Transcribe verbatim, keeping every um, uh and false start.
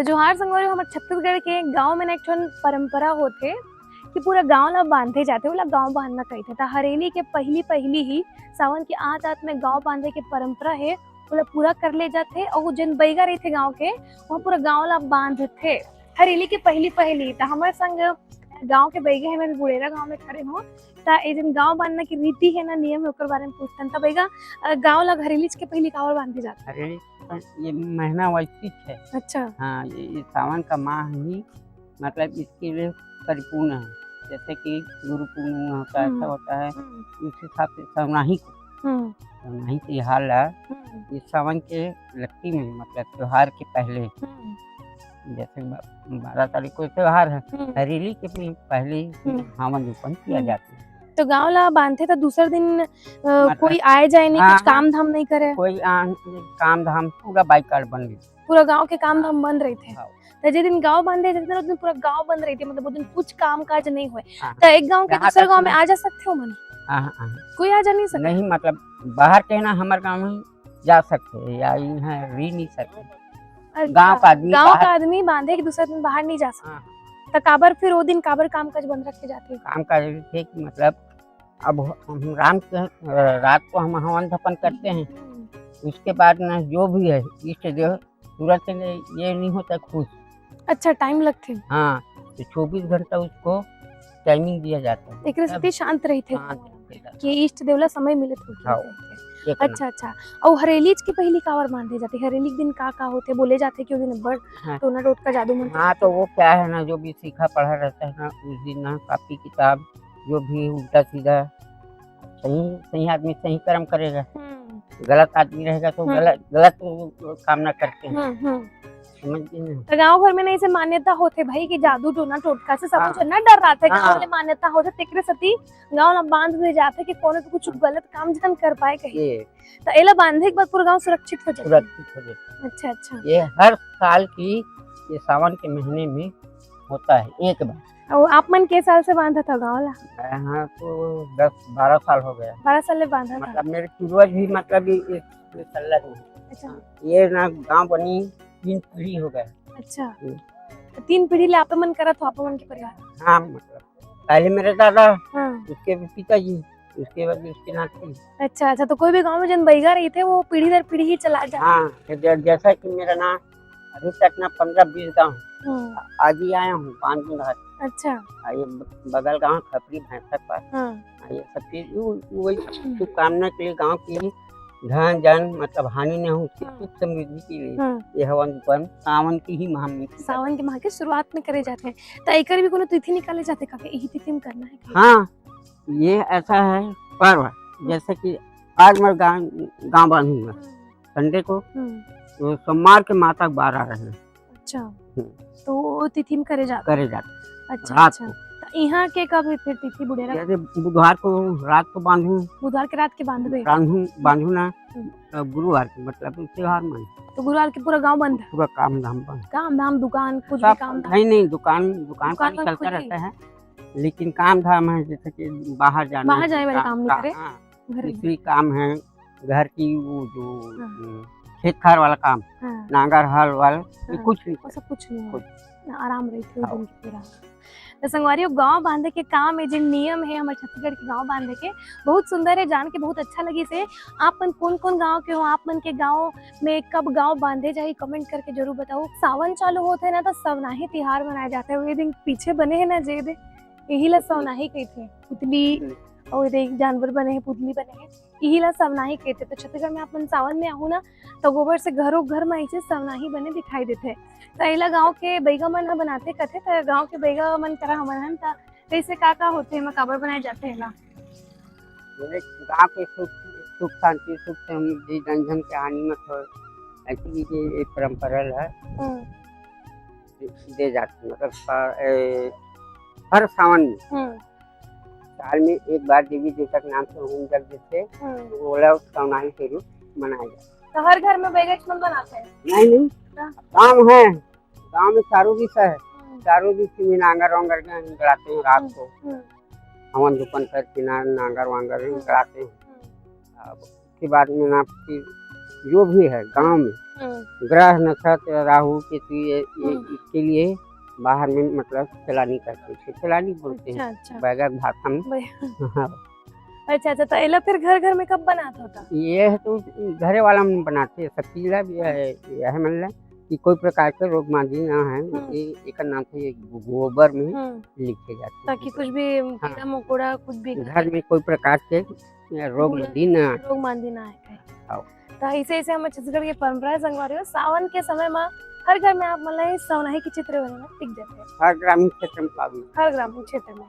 तो जोहार संगवारी, हमर छत्तीसगढ़ के गांव में ना एक ठन परंपरा होथे कि पूरा गांव ला बांधे जाथे, ओला गांव बांधना कहिथे। त हरेली के पहली पहली ही, सावन के आत आत में गांव बांधे के परंपरा हे, ओला पूरा कर ले जाथे। अउ जेन बैगा रहिथे गांव के, वहाँ पूरा गांव ला बांधथे हरेली के पहली पहली। त हमर संग गांव के बैगा हे, मैं बुड़ेरा गांव में खड़े हूँ। त ये जेन गांव बांधना की रीति हे ना, नियम हे, ओकर बारे में पूछथन। त बैगा, अ, गांव ला हरेलीच के पहली काबर बांधे जाथे? हरेली ये महीना वाइज फिक्स है। अच्छा। हाँ, ये, ये सावन का माह ही, मतलब, इसके लिए परिपूर्ण है। जैसे कि गुरु पूर्णिमा होता है, हम्म। ऐसा होता है, हम्म। उस हिसाब से सवनाही को, हम्म। सवनाही त्योहार ला, हम्म। ये सावन के लट्टी में, मतलब, त्योहार के पहले, हम्म। जैसे ब-, बारह तारीख को त्योहार है, हम्म। हरेली के भी पहले ही हम्म। हवन धूपन किया हम्म। जाता है। तो गांव ला बांधथे त दूसर दिन, अ, मतलब, कोई आए जाए नहीं, हाँ, कुछ हाँ। काम धाम नहीं करे? कोई आ-, काम धाम पूरा बाइकाट बन गई। पूरा गांव के काम धाम बंद रहिथे। हाँ। त जे दिन गांव बांधे, जे दिन, ओ दिन पूरा गांव बंद रहिथे, मतलब, ओ दिन कुछ काम काज नहीं होए। हाँ। त एक गांव के जहाँ दूसर तक गांव में ना आ जा सकथे ओमन? हाँ, हाँ, हाँ। कोई आ जा नहीं सकथे? नहीं, मतलब, बाहर के ना हमर गांव में जा सकथे या इहाँ रह नहीं सकथे। अच्छा, गांव का आदमी गांव बाहर का आदमी बांधे के दूसर दिन बाहर नहीं जा सकथे। हाँ। त काबर फिर ओ दिन काबर काम काज बंद रखे जाथे? काम काज ये कि, मतलब, अब हम रात के, अ, रात को हम हवन धपन करते हैं। हम्म। उसके बाद ना जो भी है इष्ट देव तुरंत ये नहीं होता खुश। अच्छा, टाइम लगथे। हाँ, तो चौबीस घंटा उसको टाइमिंग दिया जाता है। एकरे सेती शांत रहिथे। शांत रहिथे। कि इष्ट देव ला समय मिलत होही। हाँ, ये तो अच्छा, अच्छा। अउ हरेलीच के पहली काबर बांधे जाथे? हरेली के दिन का का होथे? बोले जाथे कि ओ दिन बड़ हाँ। टोना टोटका जादू मंत्र हाँ, तो वो क्या है ना, जो भी सीखा पढ़ा रहता है ना, उस दिन ना कॉपी किताब, जो भी उल्टा सीधा, सही, सही आदमी सही कर्म करेगा, हम्म। गलत आदमी रहेगा तो हम्म। गलत, गलत काम ना करते हैं। हम्म, हम्म। समझ गए ना? तो गांव घर में ना ऐसे मान्यता होथे भाई कि जादू टोना टोटका से सब हाँ। कुछ ना डर रहा था, गांव हाँ। में मान्यता होथे, तेकरे सेती गांव ला बांध दे जाथे कि कोनो भी कुछ हाँ। गलत काम झन कर पाए कहीं। ये। तो एला बांधे के बाद पूरा गांव सुरक्षित हो जाथे। सुरक्षित हो जाथे। अच्छा, अच्छा। ये हर साल की, ये सावन के महीने में होता है एक बार। अउ आप मन के साल से बांधत हव गांव ला? मैं हाँ तो दस बारह साल हो गया। बारह साल ले बांधत हव। मतलब मेरे पूर्वज भी मतलब ये, ये, ये संलग्न है। अच्छा। ये ना गांव बनी तीन पीढ़ी हो गया। अच्छा। हम्म। तो तीन पीढ़ी ले आप मन करत हो, आप मन के परिवार? हाँ, मतलब पहले मेरे दादा, हाँ। उसके पिताजी, उसके बाद उसके नाती। अच्छा, अच्छा, तो कोई भी गांव में जन बैगा रहिथे, वो पीढ़ी दर पीढ़ी ही चला जाथे। हाँ, तो जै-, जैसा कि मेरा ना अभी तक ना पन्द्रह बीस गांव हम्म। आज ही आया हूँ, पाँच दिन बाद। अच्छा। आ, ये ब-, बगल गांव खपरी भैंसा पास। हाँ। आ, ये सब चीज वो, वो वही शुभकामना के लिए गांव की धन जन मतलब हानि न हो, उसकी हाँ। सुख समृद्धि के लिए हाँ। ये हवन धूपन सावन की ही माह में। सावन के माह के शुरुआत में करे जाथे। त एकर भी कोनो तिथि निकाले जाथे का, कि यही तिथि में करना है? हाँ, ये ऐसा है पर्व, जैसे कि आज मैं गांव, गांव बांधूंगा हम्म। संडे को, हम्म। तो सोमवार के माता के बारह रहे। अच्छा। हम्म। तो वो तिथि में करे जाथे? करे जाथे। अच्छा, रात अच्छा। को। त इहाँ के कब है फिर तिथि बुढ़ेरा? जैसे बुधवार को रात को बांधू। बुधवार के रात के बांधबे? बांधू, बांधू ना, हम्म। तब गुरुवार के, मतलब, त्योहार मन। तो गुरुवार के पूरा गांव बंद? पूरा काम धाम बंद। काम धाम, दुकान, कुछ भी सब काम धाम? नहीं, नहीं, दुकान, दुकान दुकान पानी बंद चलता खुली? रहता है, लेकिन काम धाम है, जैसे कि बाहर जाना, बाहर जाने वाले का-, काम नहीं का-, करे? हाँ, घर में। दूसरी काम है, घर की वो जो, हाँ। हम्म, खेत खार वाला काम, हाँ। नांगर हल वल, ये हाँ। कुछ नहीं वो सब करे। कुछ नहीं कुछ। होता। आराम रहिथे हाँ। दिन के पूरा। त संगवारी हो, गांव बांधे के काम ए जे नियम हे हमर छत्तीसगढ़ के गांव बांधे के, बहुत सुंदर हे, जान के बहुत अच्छा लगिस हे। आप मन कोन-कोन गांव के हो, आप मन के गांव में कब गांव बांधे जाही, comment करके जरूर बताओ। सावन चालू होथे ना, त सवनाही तिहार मनाए जाथे। वो ये दिन पीछे बने हे ना, जे दे, यही ला सवनाही कहिथे। पुतली, हम्म। अउ ये दे, एक जानवर बने हे, पुतली बने हे। इही ला सवनाही कहिथे। तो छत्तीसगढ़ में आप मन सावन में आहू ना, तो गोबर से घरो घर म अइसे सवनाही बने दिखाई देथे। त एला गांव के बइगा मन ह बनाथे कथे, त गांव के बइगा मन करा हमन हन, त कइसे का का होथे, एमा काबर बनाए जाथे एला? बोले, गांव के सुख, सुख शांति, सुख समृद्धि, जन जन के हानि मत होय, ऐसी भी ये एक परंपरा है। हम्म। दे जाथे, मतलब, सा-, ए, हर सावन में, हम्म। साल में एक बार देवी देवता के नाम से होम जग देथे, हम्म। तो ओला सवनाही के रूप मनाया जाथे। तो हर घर में बैगच मन बनाथे? नहीं, नहीं। हाँ। गांव है, गांव में चारों दिशा है, हम्म। चारों दिशा में नांगर वांगर गड़ाते हैं रात हम्म, को। हम्म। हवन धूपन करके ना, नांगर वांगर हम्म। गड़ाते हैं। हम्म। अब उसके बाद में ना फिर जो भी है गांव में, हम्म, ग्रह नक्षत्र राहु केतु ये, ये हम्म। इसके लिए बाहर में मतलब चलानी करते थे, चलानी बोलते अच्छा हैं अच्छा। बैगक भाषा में। भाई- हाँ, अच्छा अच्छा, तो एला फिर घर घर में कब बनात होता? ये है तो घरे वाला मन बनाते हैं, सब चीज ला भी है, यह मतलब कि कोई प्रकार के रोग मांदी ना है, हम्म। ये एकर नाम से गोबर में हम्म, लिखे जाते हैं। ताकि कुछ भी कीड़ा मकोड़ा कुछ भी घर में कोई प्रकार के रोग मांदी ना। रोग मांदी ना आए। आओ। तो ऐसे ऐसे हम छत्तीसगढ़ के परंपरा संगवारी हो, सावन के समय में हर घर में आप मन ला सवनाही के चित्र बने दिख जाते हैं, हर ग्रामीण क्षेत्र में पावे। हर ग्रामीण क्षेत्र में।